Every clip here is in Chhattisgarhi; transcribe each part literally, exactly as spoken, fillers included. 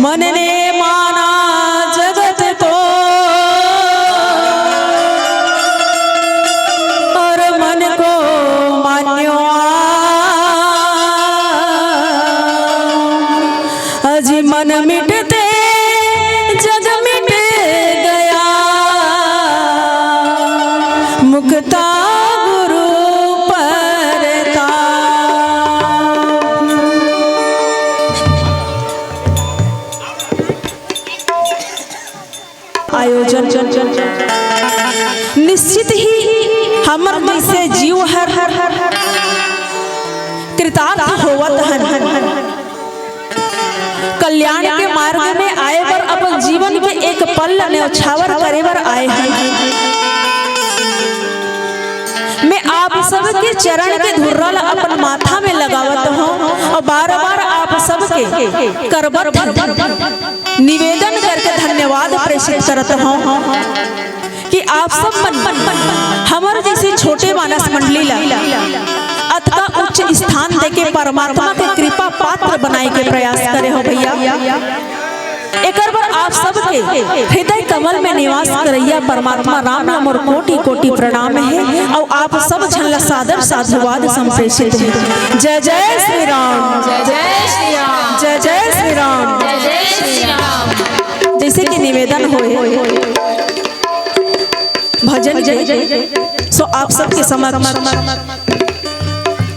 मन ने माना जगत को, और मन को मान्यो आज। मन मिटते जग मिट गया, मुक्ता गुरु परताप। आयोजन निश्चित ही हमर जैसे जीव हर कृतार्थ होवत हन। कल्याण के मार्ग में आए बर, अपन जीवन के एक पल ल न्यौछावर करे बर आए हन। मैं आप सबके चरण के धुर्रा ल अपन माथा में लगावत हूँ और बार बार आप सबके करबत निवेदन करके धन्यवाद प्रेषित करत हूँ कि आप सब मन हमर जैसे छोटे मानस मंडली ला अतका उच्च स्थान देके परमात्मा के कृपा पात्र बनाए के प्रयास करे हो भैया। एकर बर आप सबके हृदय कमल में निवास करैया परमात्मा राम ला मोर कोटि कोटि प्रणाम हे। और आप सब झन ला सादर साधुवाद संप्रेषित हे। जय जय श्री राम। जय जय श्री राम। जय जय श्री राम। जय जय श्री राम। जैसे कि निवेदन होए भजन के, सो आप सबके समक्ष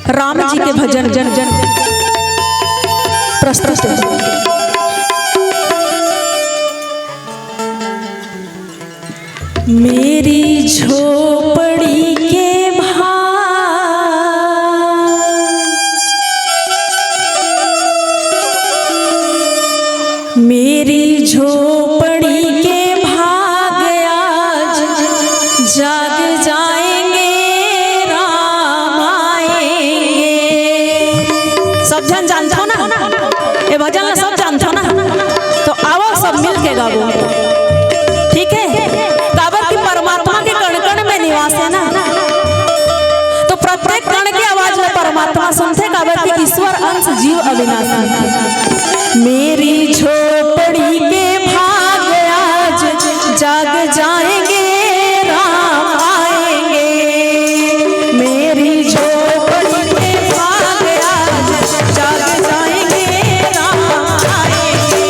राम जी के भजन प्रस्तुत है। मेरी झोपड़ी के भाग, मेरी झोपड़ी के भाग आज जाग जाएंगे, राम आएंगे। सब झन जानथो ना, ए भजन ला सब जानथो ना, तो आवो सब मिल के गावो, ठीक है? काबर कि परमात्मा के कण कण में निवास है ना, तो प्रत्येक कण के आवाज में परमात्मा सुनथे, काबर कि ईश्वर अंश जीव अविनाशी। मेरी झोपड़ी के भाग आज जाग जाएंगे, राम आएंगे। मेरी झोपड़ी के भाग आज जाग जाएंगे, राम आएंगे।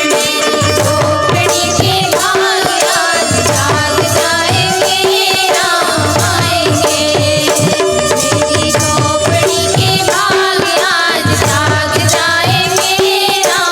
मेरी झोपड़ी के भाग आज जाग जाएंगे, राम आएंगे। मेरी झोपड़ी के भाग आज जाग जाएंगे, राम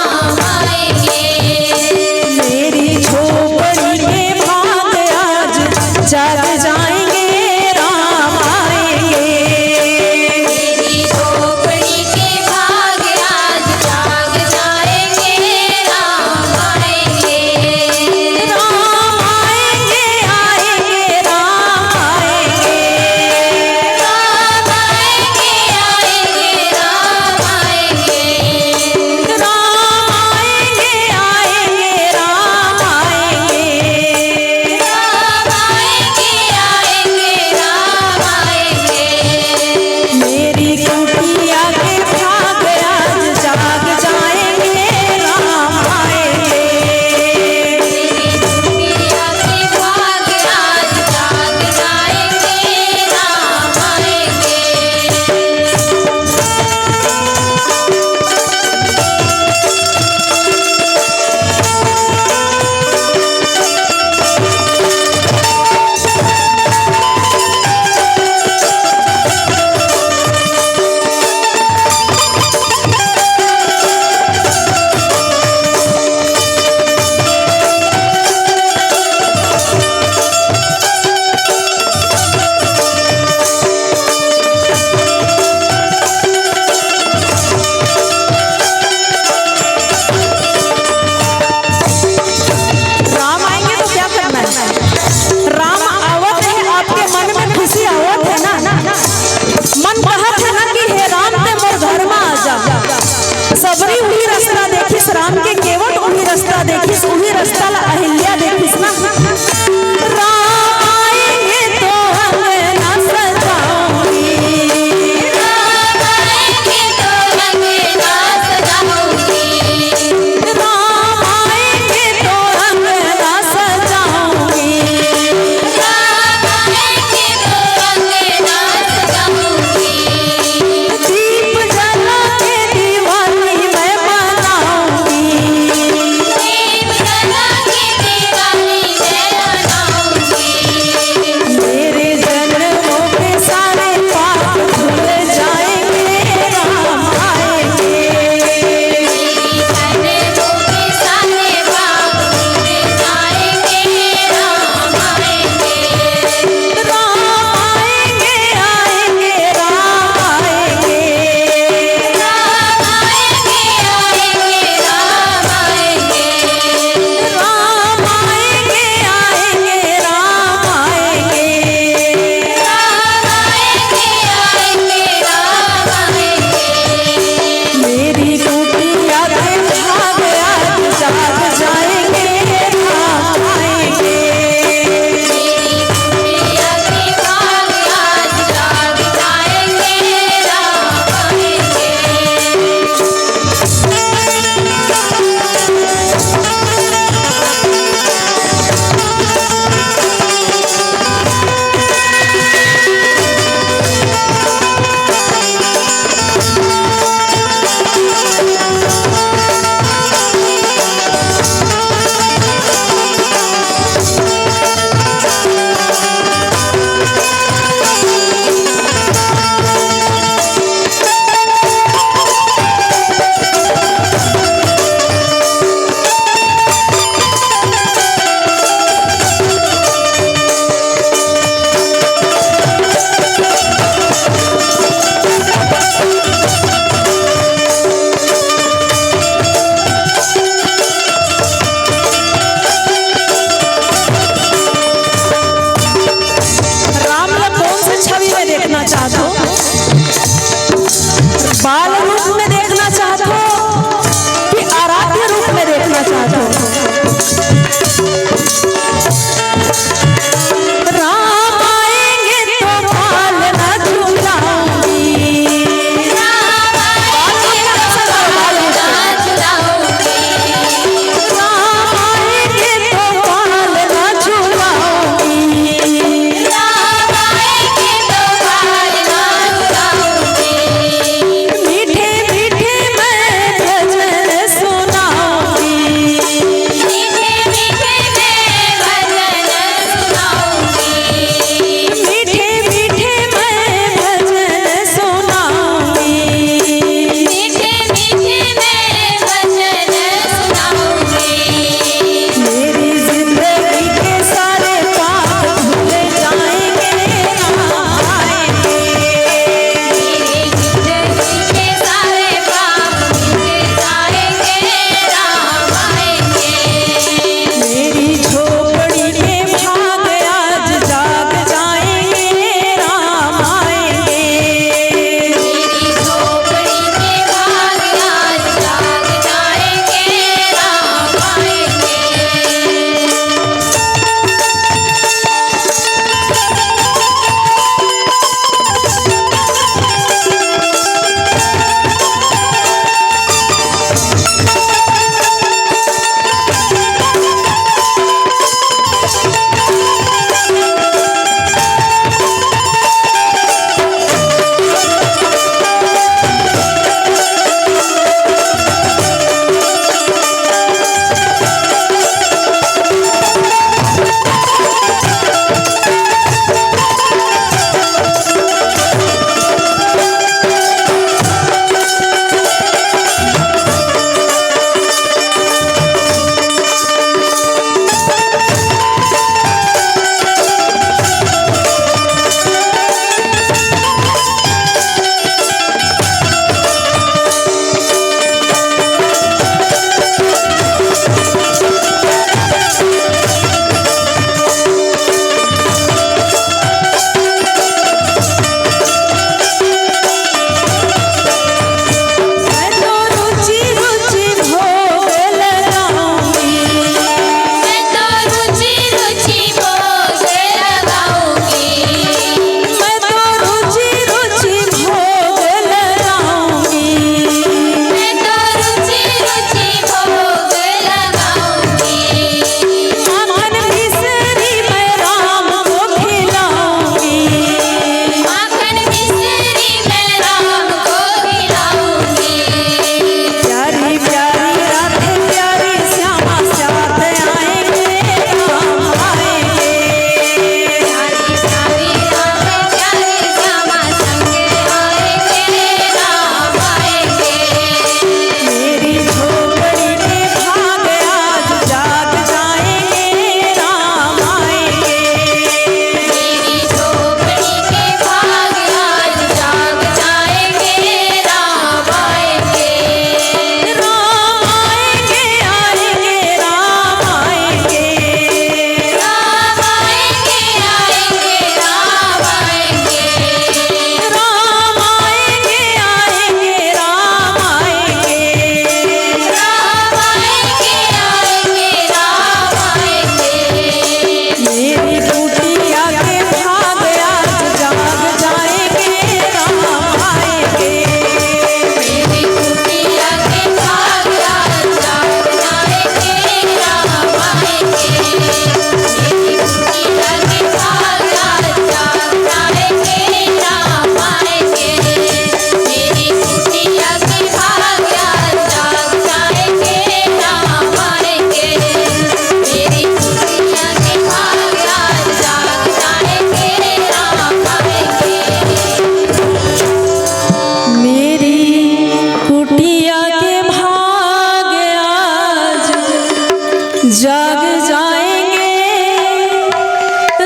जाग जाएंगे,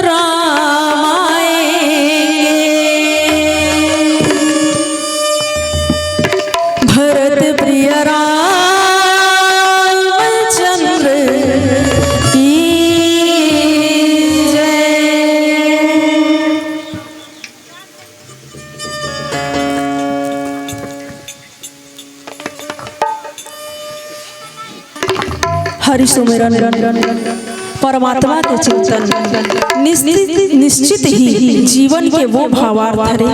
राम आएंगे। भरत प्रिय रामचंद्र की जय। हरि सुमिरन, परमात्मा के चिंतन निश्चित, निश्चित ही जीवन के वो भावार्थ हरे,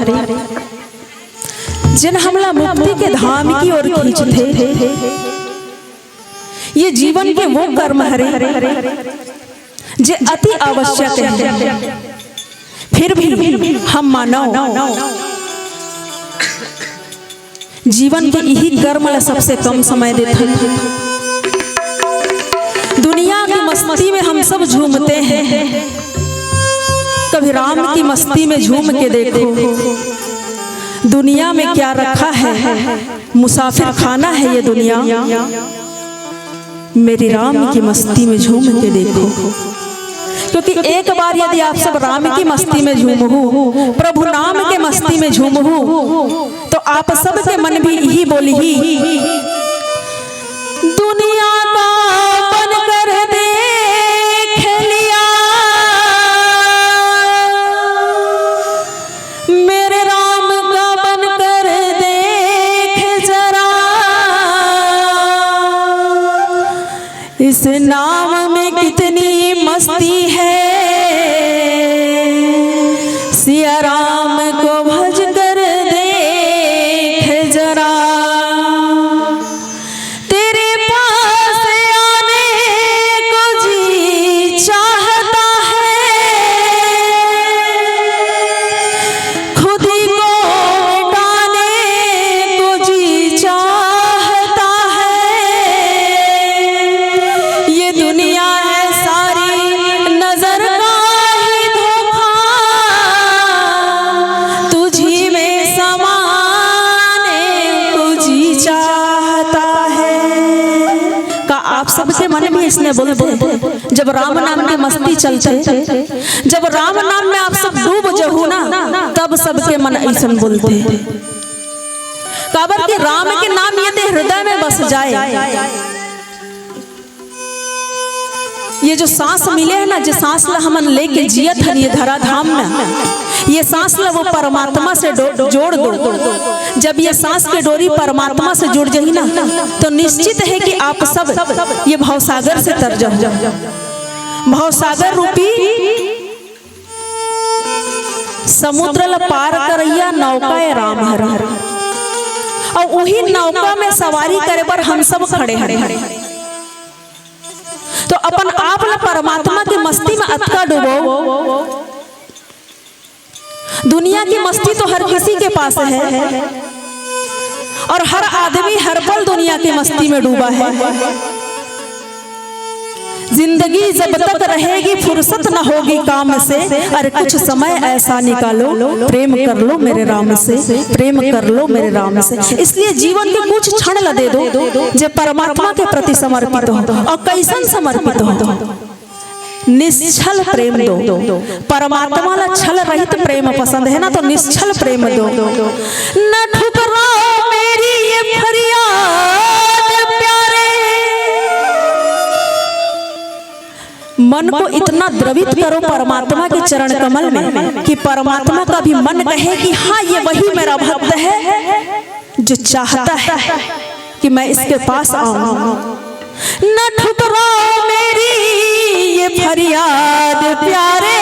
जेन हमला मुक्ति के धाम की ओर खींचथे। ये जीवन के वो कर्म हरे, जे अति आवश्यक हे, फिर भी हम मानव जीवन के इही कर्म ला सबसे कम समय देथन। दुनिया की मस्ती में हम सब झूमते हैं, कभी राम की मस्ती में झूम के देखो, दुनिया में क्या रखा है, मुसाफिर खाना है ये दुनिया। मेरे राम की मस्ती में झूम के देखो, क्योंकि एक बार यदि आप सब राम की मस्ती में झूमहू, प्रभु नाम के मस्ती में झूमहू, तो आप सब के मन भी यही बोलही, दुनिया का बनकर देख लिया, मेरे राम का बनकर देख जरा, इस नाम में कितनी मस्ती है, सिया राम को भज कर देख जरा। तेरे पास आने को जी चाहता है, खुद ही को मिटाने को जी चाहता है। ये दुनिया है सारी नजर का ही धोखा, तुझी में समाने को जी चाहता है। का आप सबके मन भी इसने बोलते हैं? जब राम नाम के मस्ती चलते, जब राम नाम में आप सब डूब जहू ना, तब सबके मन ऐसन बोलते हैं। काबर के राम के नाम यदि हृदय में बस जाए, ये जो सांस मिले है ना, जे सांस ला हमन लेके जियत हन ये धराधाम में, ये सांस ला वो परमात्मा से डो-, जोड़ दो। जब ये सांस के डोरी परमात्मा से जुड़ जाही ना, तो निश्चित है कि आप सब ये भवसागर से तर जाहू। भवसागर रूपी समुद्र ला पार करइया नौका ए राम हरे, अउ उही नौका में सवारी करे बर हम सब खड़े हन। तो अपन आप ला परमात्मा के मस्ती में अतका डूबो, दुनिया की मस्ती तो हर किसी के पास है और हर आदमी हर पल दुनिया की मस्ती में डूबा है। जिंदगी जब तक रहेगी फुर्सत न होगी काम से, अरे कुछ समय ऐसा निकालो, प्रेम कर लो मेरे राम से, प्रेम कर लो मेरे राम से। इसलिए जीवन के कुछ क्षण ला दे दो, जे परमात्मा के प्रति समर्पित हो। और कैसन समर्पित हो? निश्छल प्रेम दो। परमात्मा ला छल रहित प्रेम पसंद है ना, तो निश्छल प्रेम दो। न ठुकराओ मेरी ये फरियाद प्यारे, मन को इतना द्रवित करो परमात्मा के चरण कमल में कि परमात्मा का भी मन कहे कि हाँ, ये वही मेरा भक्त है जो चाहता है कि मैं इसके पास आऊं। न ठुकराओ मेरी ये फरियाद प्यारे,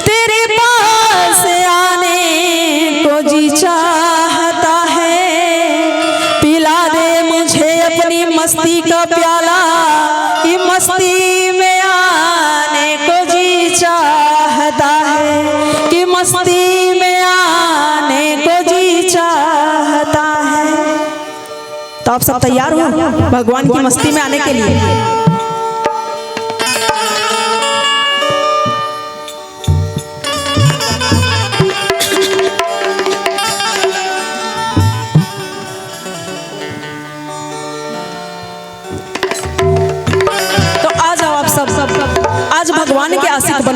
तेरे पास आने को जी चाहता है। पिला दे मुझे अपनी मस्ती का प्याला, कि मस्ती में आने को जी चाहता है, कि मस्ती में आने को जी चाहता है। तो आप सब तैयार हो भगवान की मस्ती में आने के लिए?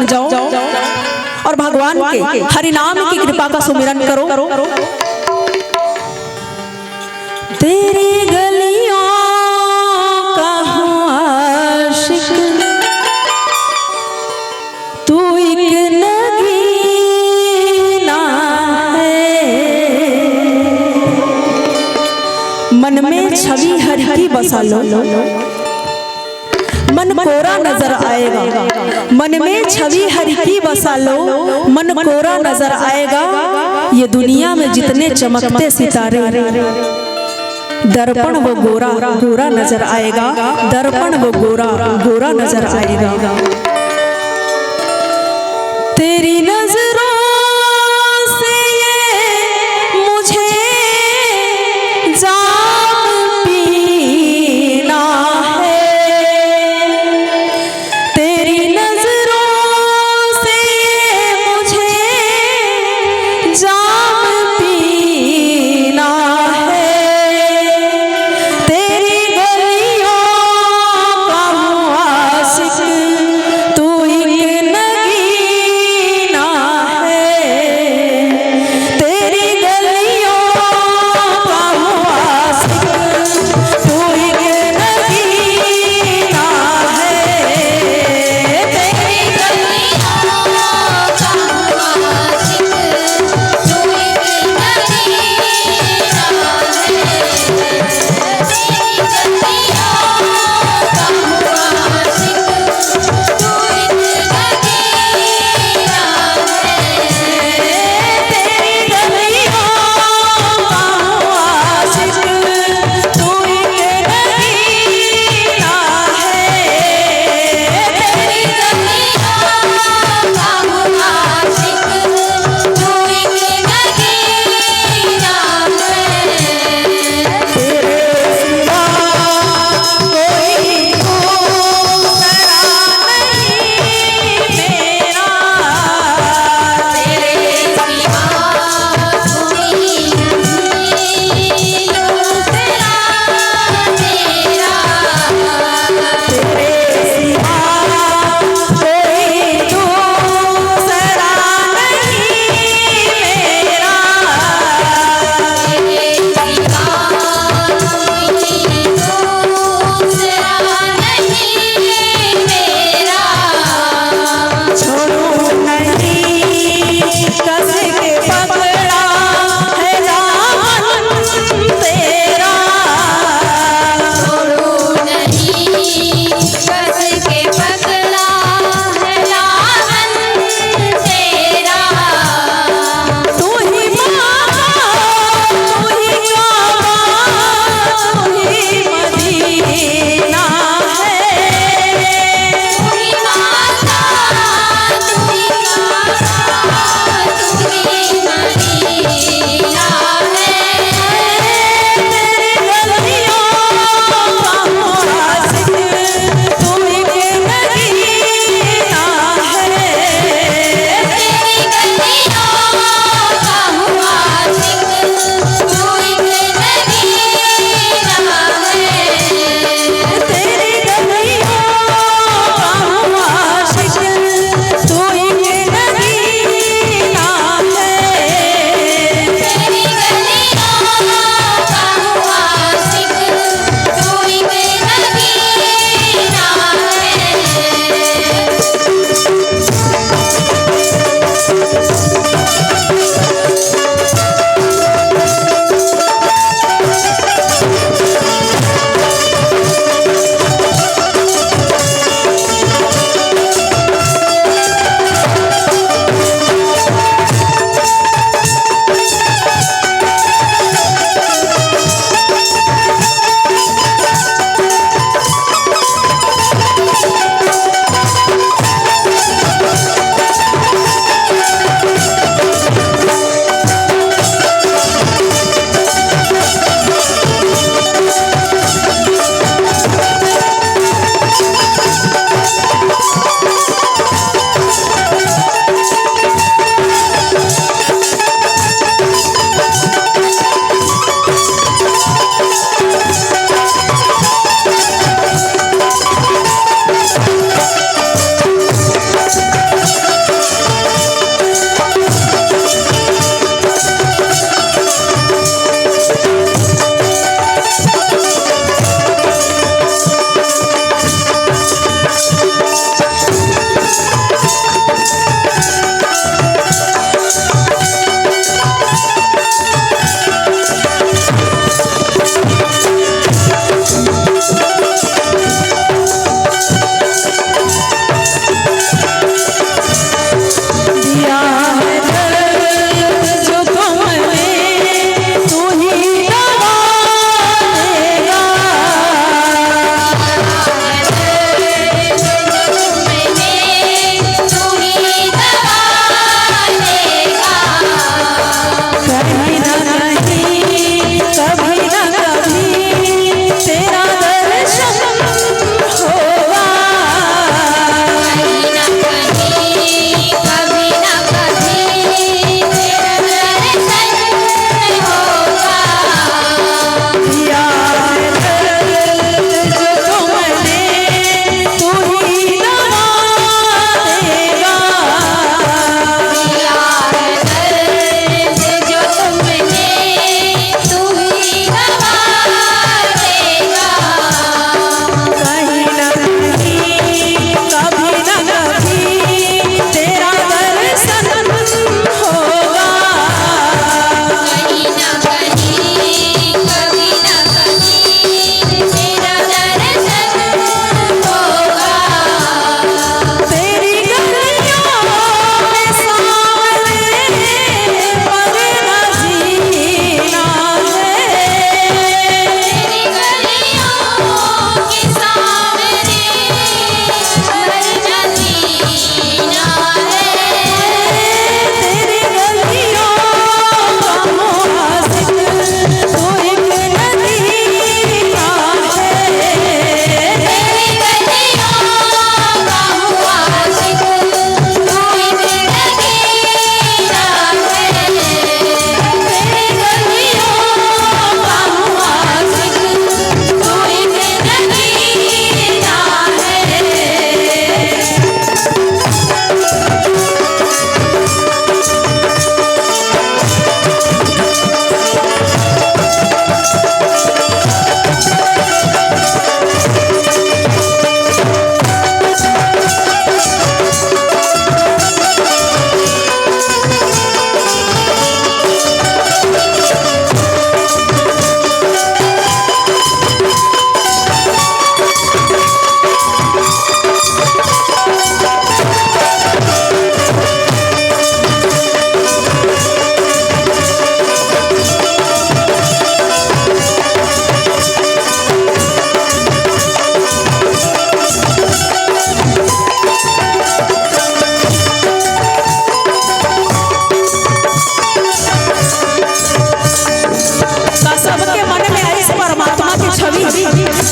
जाओ और भगवान के हरिनाम की कृपा का सुमिरन करो। तेरी गलियों का हूँ आशिक, तू एक नगीना है। मन में छवि हरि की बसा लो, मन कोरा नजर आएगा। मन में छवि हरि की बसा लो, मन कोरा नजर आएगा। ये दुनिया में जितने चमकते सितारे, दर्पण वो गोरा गोरा नजर आएगा। दर्पण वो गोरा गोरा नजर आएगा। तेरी नजरों से ये मुझे जाम पीना है। तेरी नजरों से मुझे जाम पीना है। तेरी गलियों का हूँ आशिक, तू एक नगीना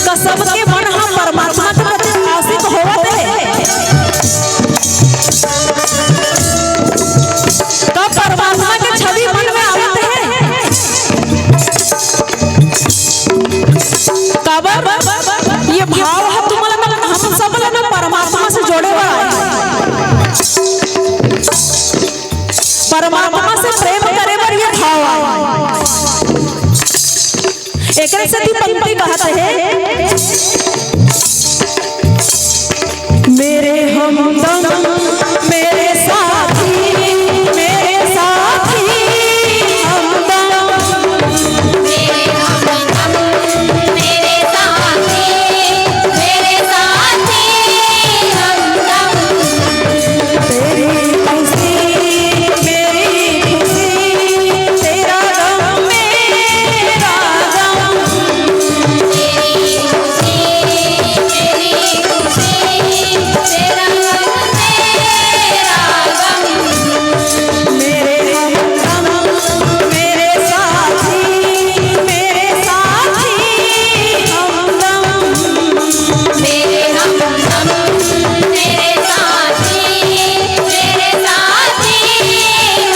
का सबके मन ह परमात्मा के प्रति आशिक होवत हे? का परमात्मा के छवि मन में आवत हे? काबर ये भाव ह तुमन ला, हम सब ला ना परमात्मा से जोड़े बर आए। परमात्मा से प्रेम करे बर ये भाव आए। एकरे सेती पंक्ति कहत हे, मेरे हमदम, मेरे साथी, मेरे साथी, हमदम। मेरे हमदम, मेरे साथी, मेरे साथी, हमदम। तेरी खुशी मेरी खुशी, तेरा गम मेरा गम। तेरी खुशी मेरी खुशी, तेरा गम मेरा गम। मेरे हमदम, मेरे साथी, मेरे साथी, हमदम। मेरे हमदम, मेरे साथी, मेरे साथी,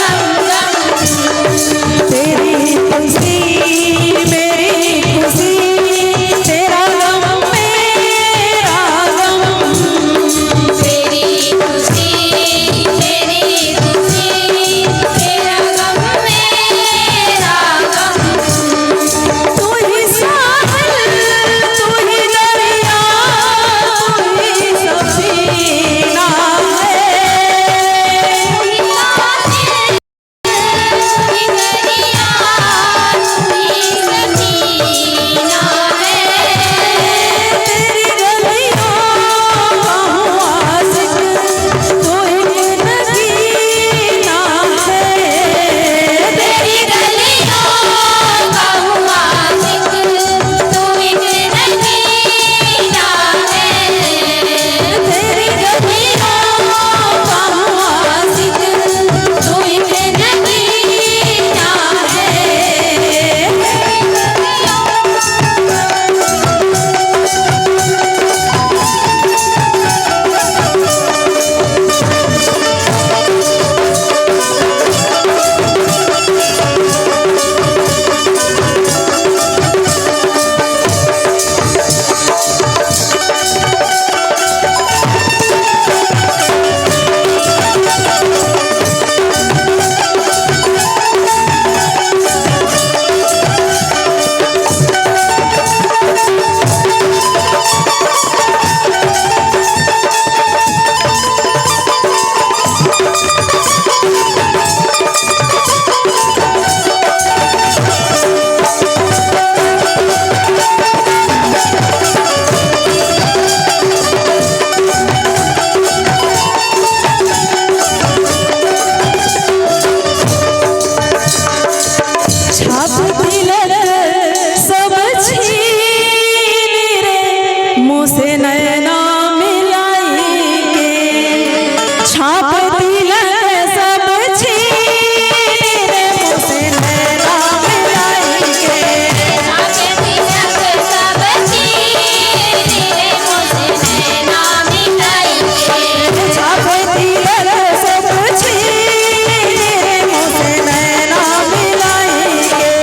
हमदम। तेरी खुशी मेरी खुशी, तेरा गम मेरा गम। तेरी खुशी मेरी खुशी, तेरा गम मेरा गम। तू ही साहिल, तू ही दरिया, तू ही सफीना है। छाप तिलक सब छीन रे, मोसे नैना मिलाई के। छाप तिलक सब छीन रे, मोसे नैना मिलाई के। छाप तिलक सब छीन रे, मोसे नैना मिलाई के। छाप तिलक सब छीन रे, मोसे नैना मिलाई के।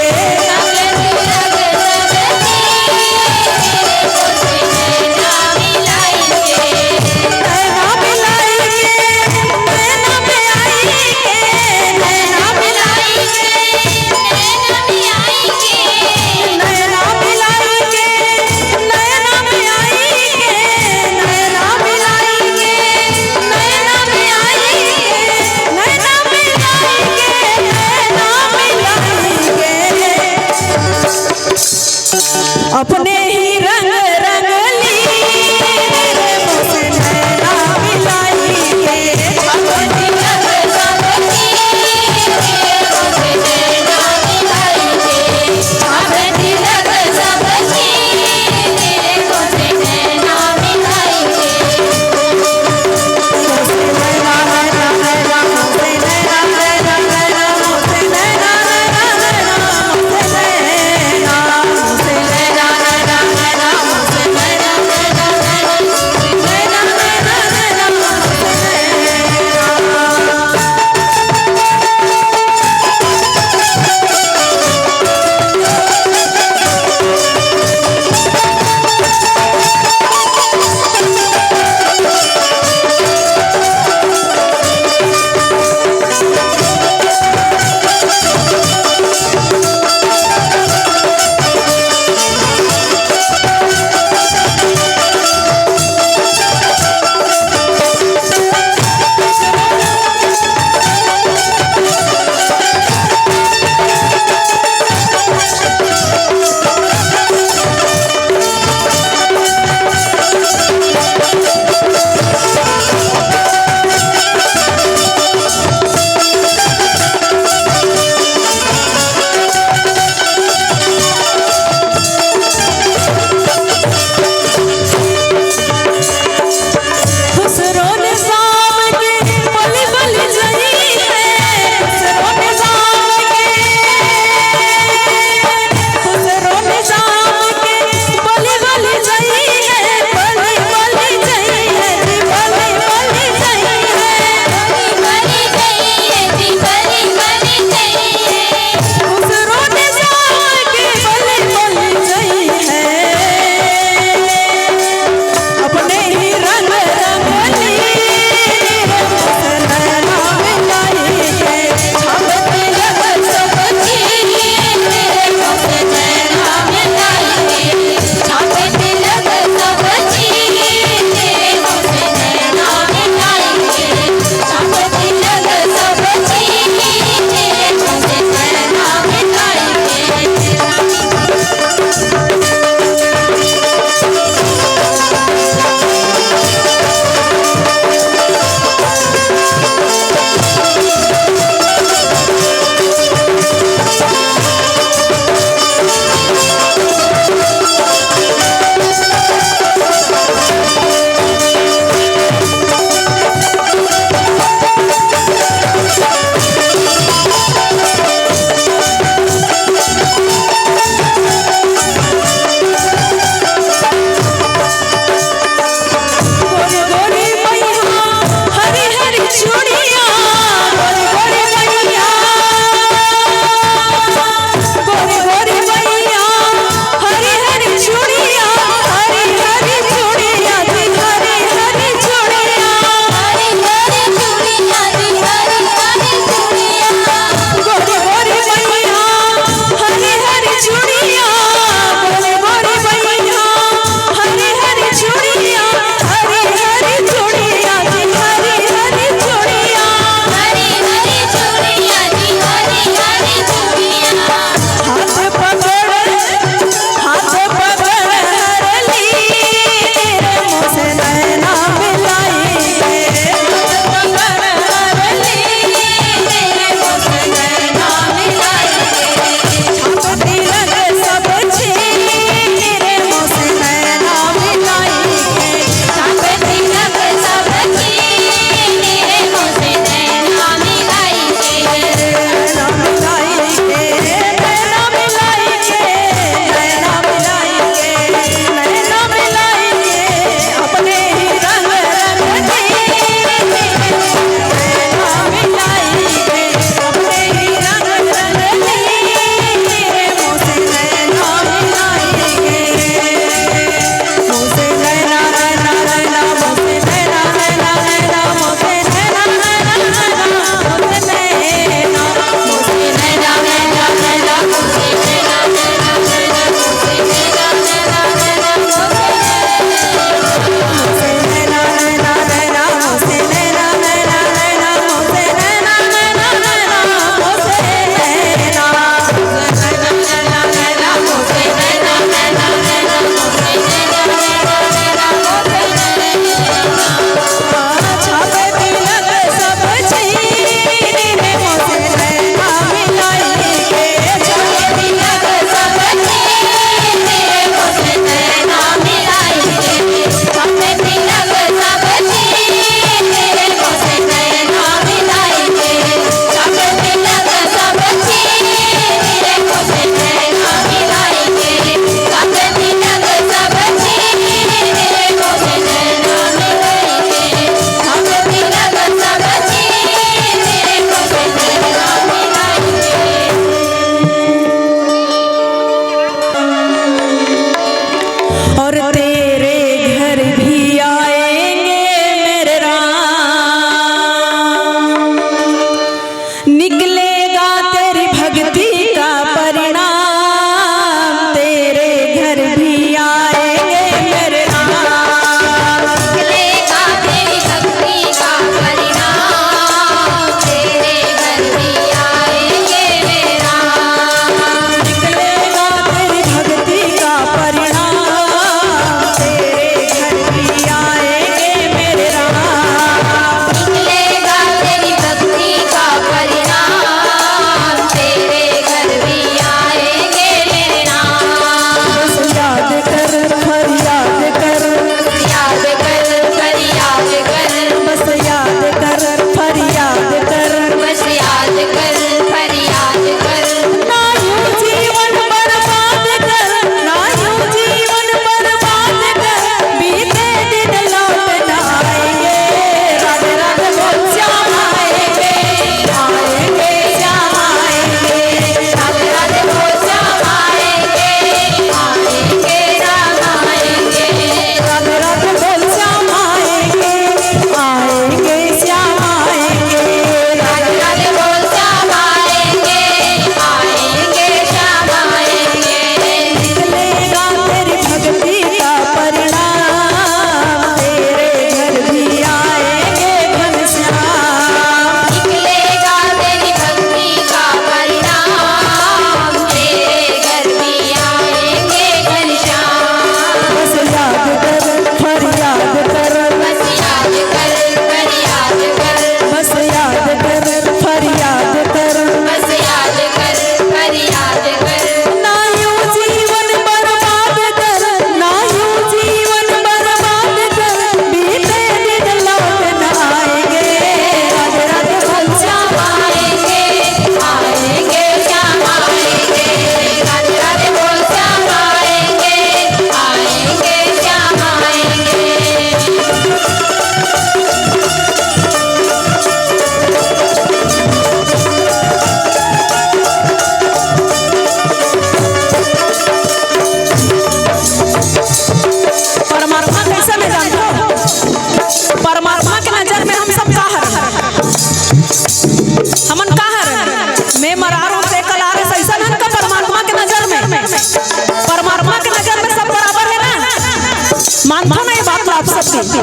मानथव ना ये बात ला आप सब भी?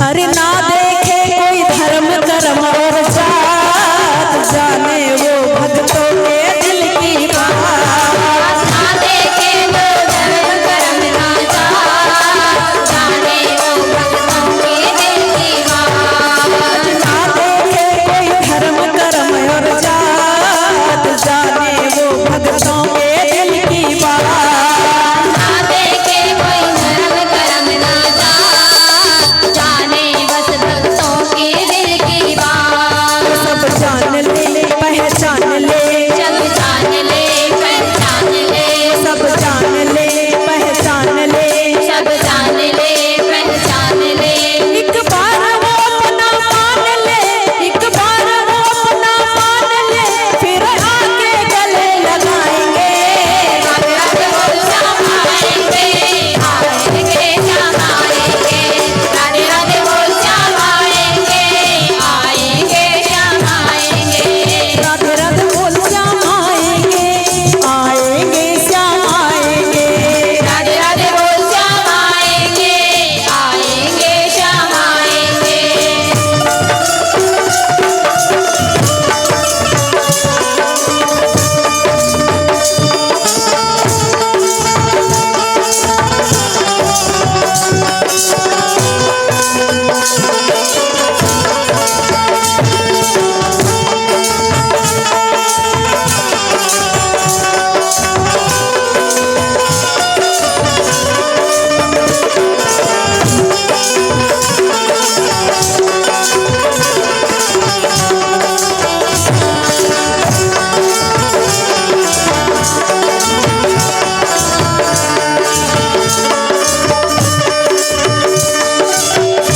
अरे ना देखे कोई धर्म कर्म और जात, जाने वो भक्तों के दिल की बात। ना देखे वो धर्म कर्म ना जात, जाने वो भक्तों के दिल की बात। ना देखे कोई धर्म कर्म और जात, जाने वो भक्तों के दिल की बात। ना देखे कोई धर्म कर्म ना जात, जाने बस भक्तों के दिल की बात। सब जान ले, पहचान ले, सब जान ले, पहचान ले, सब जान ले, पहचान ले, सब जान ले, पहचान ले। एक बार वो अपना मान ले, एक बार वो अपना मान ले, फिर आके गले लगाएंगे। राधे राधे बोल श्याम आएंगे, आएंगे श्याम आएंगे। राधे राधे बोल श्याम आएंगे, आएंगे श्याम आएंगे। राधे राधे बोल श्याम आएंगे, आएंगे श्याम आएंगे। राधे राधे बोल श्याम आएंगे, आएंगे श्याम आएंगे।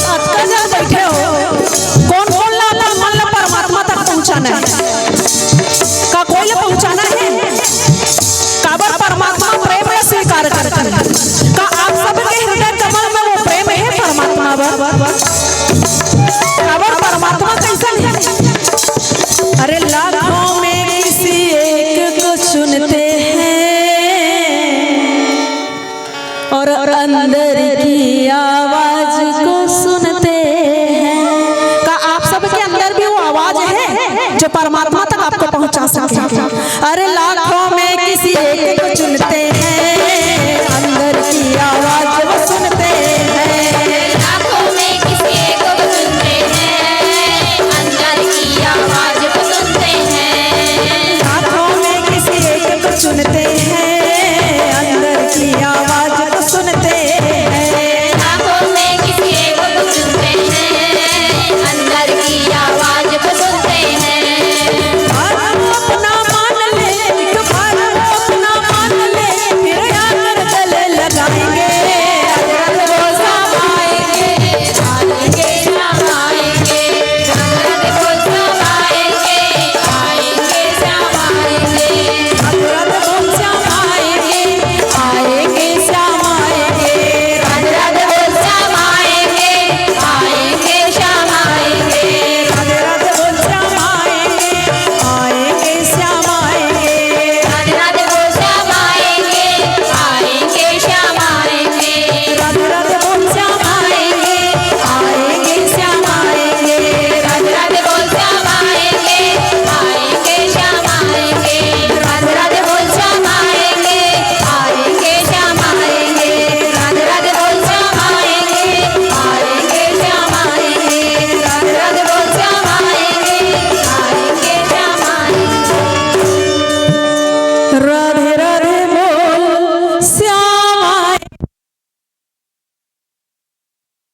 अतका जन बइठे हो, कोन कोन ला अपन मन ला परमात्मा तक पहुंचाना हे? का कोई ला पहुंचाना हे? काबर परमात्मा प्रेम ला स्वीकार करथे। का आप सबके हृदय कमल में वो प्रेम हे परमात्मा बर? काबर परमात्मा कइसन हे? अरे लाखों में किसी एक को चुनते हैं और अंदर की आवाज को सुनते हैं। का आप सबके अंदर भी वो आवाज हे जो परमात्मा तक आपको पहुंचा सके? अरे लाख